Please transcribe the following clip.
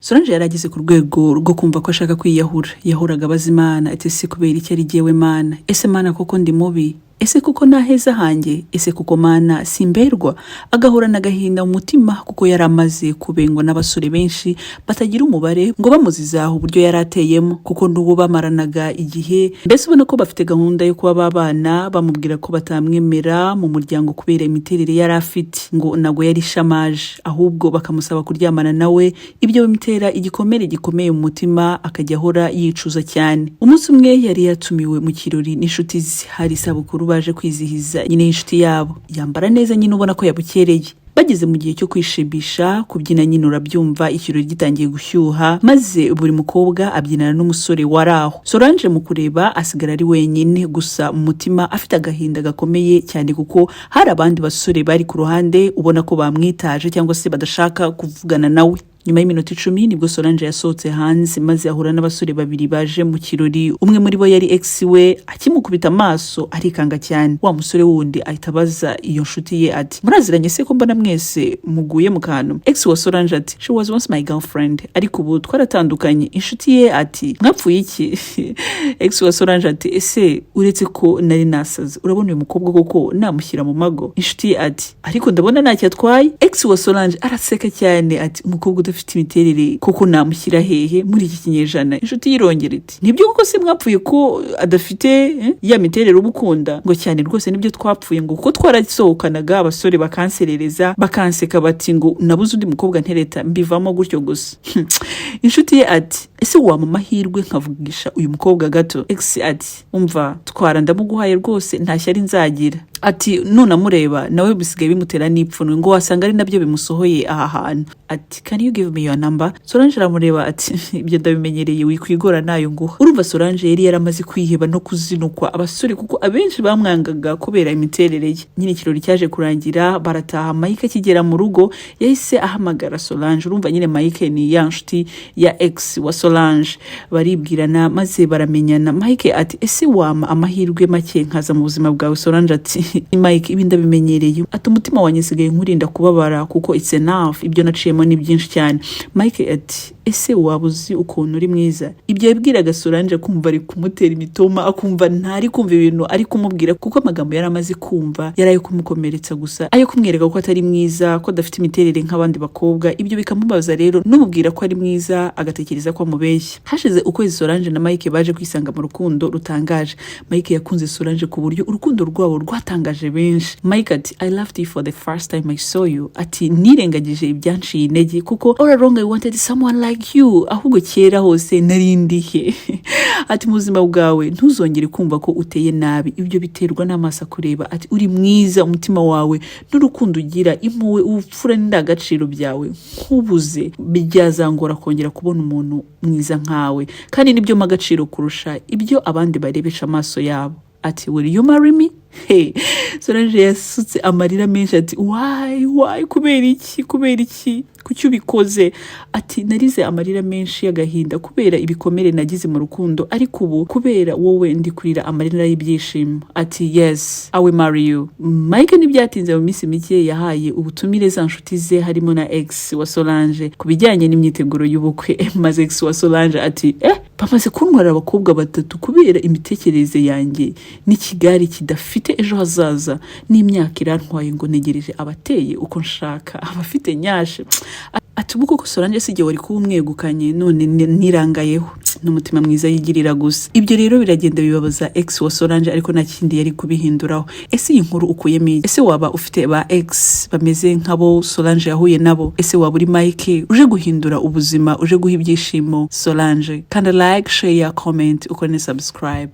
Solange yari ageze ku rwego rwo kumva ko ashaka kwiyahura. Yahoraga abaza Imana ati: "Ese kubera iki ari jyewe, Mana? Ese Mana, koko ndi mubi? Ese kuko naheza hanjye? Ese kuko Mana simberwa?" Agahorana agahinda mu mutima kuko yari amaze kubengwa n'abasore benshi batagira umubare, ngo bamuzizaho uburyo yari ateyemo, kuko n'uwo bamaranaga igihe mbese ubona ko bafite gahunda yo kuba babana, bamubwira ko batamwemera mu muryango kubera imiterere yari afite, ngo ntabwo yari shamaje, ahubwo bakamusaba kuryamana nawe. Ibyo bimutera igikomere gikomeye mu mutima, akajya ahora yicuza cyane. Umunsi umwe yari yatumiwe mu kirori n'inshuti ze, hari isabukuru baje kwizihiza nyine y'inshuti yabo. Yambara neza nyine, ubona ko yabukereye. Bageze mu gihe cyo kwishimisha, kubyina nyine, urabyumva, ikirori gitangiye gushyuha, maze buri mukobwa abyinana n'umusore wari aho. Solange mu kureba asigara ari wenyine, gusa mu mutima afite agahinda gakomeye cyane, kuko hari abandi basore bari ku ruhande ubona ko bamwitaje cyangwa se badashaka kuvugana nawe. Nyuma y'iminota 10 nibwo Solange yasohotse hanze, maze ahura n'abasore babiri baje mu kirori. Umwe muri bo yari ex we. Akimukubita amaso arikanga cyane. Wa musore wundi ahita abaza iyo nshuti ye ati: "Muraziranye se, ko mbona mwese muguye mu kantu?" Ex wa Solange ati: "She was once my girlfriend, ariko ubu twaratandukanye." Inshuti ye ati: "Mwapfuye iki?" Ex wa Solange ati: "Ese uretse ko nari nasaze, urabona uyu mukobwa koko namushyira mu mago?" Inshuti ye ati: "Ariko ndabona ntacyo atwaye." Ex wa Solange araseka cyane ati: "Umukobwa udafite imiterere koko namushyira hehe muri iki kinyejana?" Inshuti yirongera iti: "Nibyo koko se mwapfuye ko adafite ya miterere uba ukunda?" Ngo: "Cyane rwose, nibyo twapfuye," ngo kuko twarasohokanaga abasore bakanserereza, bakanseka, bati ngo nabuze undi mukobwa ntereta, mbivamo gutyo gusa. Inshuti ye ati: "Ese wampa amahirwe nkavugisha uyu mukobwa gato?" Ex ati: "Umva, twara, ndamuguhaye rwose, nta shyari nzagira." Ati: "Nunamureba nawe bisigaye bimutera n'ipfunwe, ngo wasanga ari nabyo bimusohoye aha hantu." Ati: "Can you give me your number?" Solange aramureba ati: "Ibyo ndabimenyereye, wikwigora, nayo nguha." Urumva Solange yari yaramaze kwiheba no kuzinukwa abasore, kuko abenshi bamwangaga kubera imiterere ye nyine. Ikirori cyaje kurangira barataha. Mike akigera mu rugo yahise ahamagara Solange. Urumva nyine Mike ni ya nshuti ya ex wa Solange. Baribwirana maze baramenyana. Mike ati: "Ese wampa amahirwe make nkaza mu buzima bwawe?" Solange ati: "Mike, ibi ndabimenyereye." Ati: "Umutima wanjye nsigaye nkurinda kubabara, kuko it's enough, ibyo naciyemo ni byinshi cyane." Mike ati: "Ese waba uzi ukuntu uri mwiza?" Ibyo yabwiraga Solange kumva ari kumutera imitoma, akumva ntari kumva ibintu ari kumubwira, kuko amagambo yari amaze kumva yari ayo kumukomeretsa gusa, ayo kumwereka ko atari mwiza, ko adafite imiterere nk'abandi bakobwa. Ibyo bikamubaza rero, n'umubwira ko ari mwiza agatekereza ko amubeshya. Hashize ukwezi Solange na Mike baje kwisanga mu rukundo rutangaje. Mike yakunze Solange ku buryo urukundo rwabo rwatangaje benshi. Mike ati: "I loved you for the first time I saw you." Ati: "Nirengagije ibyanciye intege, kuko all along I wanted someone like you. Ahubwo kera hose nari ndihe?" Ati: "Mu buzima bwawe ntuzongere kumva ko uteye nabi, ibyo biterwa n'amaso akureba." Ati: "Uri mwiza, umutima wawe n'urukundo ugira, impuhwe, ubupfura n'indangagaciro byawe, nkubuze byazangora kongera kubona umuntu mwiza nkawe, kandi nibyo mpa agaciro kurusha ibyo abandi barebesha amaso yabo." Ati: "Will you marry me?" Hey, Solange yasutse amarira menshi ati: "Why, why? Kubera iki? Kubera iki? Kuki ubikoze?" Ati: "Narize amarira menshi y'agahinda kubera ibikomere nagize mu rukundo, ariko ubu kubera wowe ndi kurira amarira y'ibyishimo." Ati: "Yes, I will marry you." Mike ntibyatinze, mu minsi mike yahaye ubutumire za nshuti ze, harimo na ex wa Solange, ku bijyanye n'imyiteguro y'ubukwe. Maze ex wa Solange ati: "Eh, bamaze kuntwara abakobwa batatu kubera imitekerereze yanjye n'ikigari kidafite ejo hazaza, n'imyaka irantwaye ngo ntegereje abateye uko nshaka, abafite nyashe." Ati: "Ubu koko Solange si igihe wari kuba umwegukanye, none nirangayeho n'umutima mwiza yigirira gusa." Ibyo rero biragenda bibabaza ex wa Solange, ariko nta kindi yari kubihinduraho. Ese iyi nkuru ukuyemo iki? Ese waba ufite ba ex bameze nk'abo Solange yahuye nabo? Ese waba uri Mike uje guhindura ubuzima, uje guha ibyishimo Solange? Kanda like, share, comment, ukore na subscribe.